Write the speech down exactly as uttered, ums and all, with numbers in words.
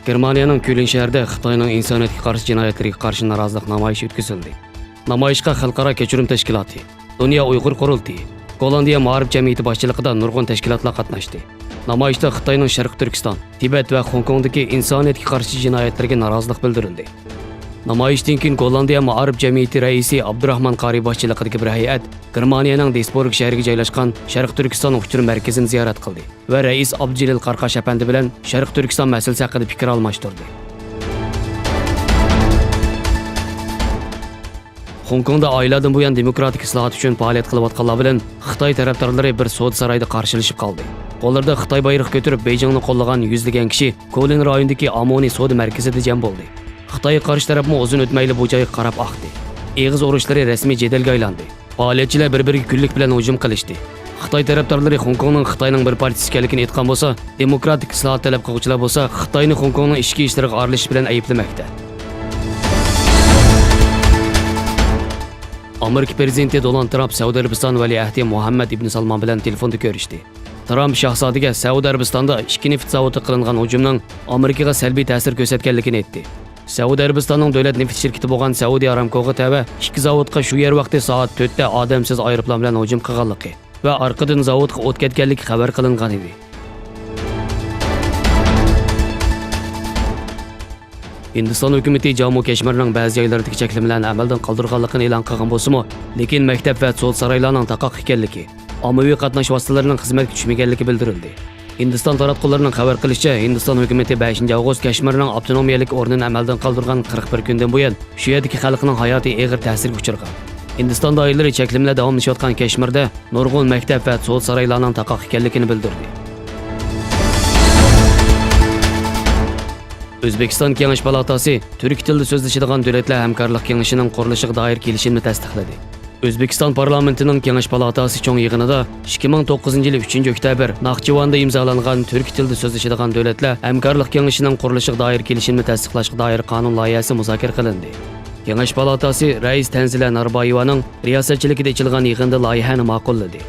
گېرمانىيەنىڭ كۆلن شەھىرىدە خىتاينىڭ ئىنسانىيەتكە قارشى جىنايەتلىرىگە قارشى نارازىلىق نامايىشى ئۆتكۈزۈلدى. نامايىشقا خەلقئارا كەچۈرۈم تەشكىلاتى، دۇنيا ئۇيغۇر قۇرۇلتىيى، گوللاندىيە مائارىپ جەمئىيىتى باشچىلىقىدا نۇرغۇن تەشكىلاتلار قاتناشتى. نامايىشتا خىتاينىڭ شەرقىي تۈركىستان، تىبەت ۋە خوڭكوڭدىكى ئىنسانىيەتكە قارشى جىنايەتلىرىگە نارازىلىق بىلدۈرۈلدى. نامايىشتىن كېيىن گوللاندىيە مائارىپ جەمئىيىتى رەئىسى ئابدۇراخمان قارى باشچىلىقىدىكى بىر ھەيئەت گېرمانىيەنىڭ دۇيسبۇرگ شەھىرىگە جايلاشقان شەرقىي تۈركىستان ئۇچۇر مەركىزىنى زىيارەت قىلدى ۋە رەئىس ئابدۇجېلىل قاراقاش ئەپەندى بىلەن شەرقىي تۈركىستان مەسىلىسى ھەققىدە پىكىر ئالماشتۇردى. خوڭكوڭدا ئايلاردىن بۇيان دېموكراتىك ئىسلاھات ئۈچۈن پائالىيەت قىلىۋاتقانلار بىلەن خىتاي تەرەپدارلىرى بىر سودا سارايىدا قارشىلىشىپ قالدى. قوللىرىدا خىتاي بايرىقى كۆتۈرۈپ، بېيجىڭنى قوللىغان يۈزلىگەن كىشى كولىن رايونىدىكى ئامونى سودا مەركىزىدە جەم بولدى. خىتايغا قارشى تەرەپمۇ ئۇزۇن ئۆتمەيلا بۇ جايغا قاراپ ئاقتى. ئېغىز ئۇرۇشلىرى رەسمىي جېدەلگە ئايلاندى. پائالىيەتچىلەر بىر-بىرىگە كۈنلۈك بىلەن ھۇجۇم قىلىشتى. خىتاي تەرەپدارلىرى خوڭكوڭنىڭ خىتاينىڭ بىر پارچىسى ئىكەنلىكىنى ئېيتقان بولسا، دېموكراتىك ئىسلاھات تەلەپ قىلغۇچىلار بولسا خىتاينى خوڭكوڭنىڭ ئىچكى ئىشلىرىغا ئارىلىشىش بىلەن ئەيىبلىمەكتە. ئامېرىكا پىرېزىدېنتى دونالد ترامپ سەئۇدى ئەرەبىستان ۋەلىئەھدى مۇھەممەد ئىبن سالمان بىلەن تېلېفوندا كۆرۈشتى. ترامپ شاھزادىگە سەئۇدى ئەرەبىستاندا ئىككى نېفىت زاۋۇتىغا قىلىنغان ھۇجۇمنىڭ ئامېرىكىغا سەلبىي تەسىر كۆرسەتكەنلىكىنى ئېيتتى. سەئۇدى ئەرەبىستاننىڭ دۆلەت نېفىت شىركىتى بولغان سەئۇدى ئارامكوغا تەۋە ئىككى زاۋۇتقا شۇ يەر ۋاقتى سائەت تۆتتە ئادەمسىز ئايروپىلان بىلەن ھۇجۇم قىلغانلىقى ۋە ئارقىدىن زاۋۇتقا ئوت كەتكەنلىكى خەۋەر قىلىنغان ئىدى. ھىندىستان ھۆكۈمىتى جامۇ كەشمىرنىڭ بەزى جايلىرىدىكى چەكلىمىلەرنى ئەمەلدىن قالدۇرغانلىقىنى ئېلان قىلغان بولسىمۇ، لېكىن مەكتەپ ۋە سودا سارايلارنىڭ تاقاق ئىكەنلىكى، ئاممىۋى قاتناش ۋاسىتىلىرىنىڭ خىزمەتكە چۈشمىگەنلىكى بىلدۈرۈلدى. ھىندىستان تاراتقۇلىرىنىڭ خەۋەر قىلىشىچە، ھىندىستان ھۆكۈمىتى بەشىنچى ئاۋغۇست كەشمىرنىڭ ئاپتونومىيەلىك ئورنىنى ئەمەلدىن قالدۇرغان قىرىق بىر كۈندىن بۇيان، شۇ يەردىكى خەلقنىڭ ھاياتى ئېغىر تەسىرگە ئۇچرىغان. ھىندىستان دائىرىلىرى چەكلىمىلەر داۋاملىشىۋاتقان كەشمىردە نۇرغۇن مەكتەپ ۋە سودا سارايلارنىڭ تاقاق ئىكەنلىكىنى بىلدۈردى. ئۆزبېكىستان كېڭەش پالاتاسى تۈركىي تىلدا سۆزلىشىدىغان دۆلەتلەر ھەمكارلىق كېڭىشىنىڭ قۇرۇلۇشىغا دائىر كېلىشىمنى تەستىقلىدى. ئۆزبېكىستان پارلامېنتىنىڭ كېڭەش پالاتاسى چوڭ يىغىنىدا ئىككى مىڭ توققۇزىنچى يىلى ئۈچىنچى ئۆكتەبىر ناخچىۋاندا ئىمزالانغان تۈركىي تىلدا سۆزلىشىدىغان دۆلەتلەر ھەمكارلىق كېڭىشىنىڭ قۇرۇلۇشىغا دائىر كېلىشىمنى تەستىقلاشقا دائىر قانۇن لايىھەسى مۇزاكىرە قىلىندى. كېڭەش پالاتاسى رەئىس تەنزىلە ناربايېۋانىڭ رىياسەتچىلىكىدە ئېچىلغان يىغىندا لايىھەنى ماقۇللىدى.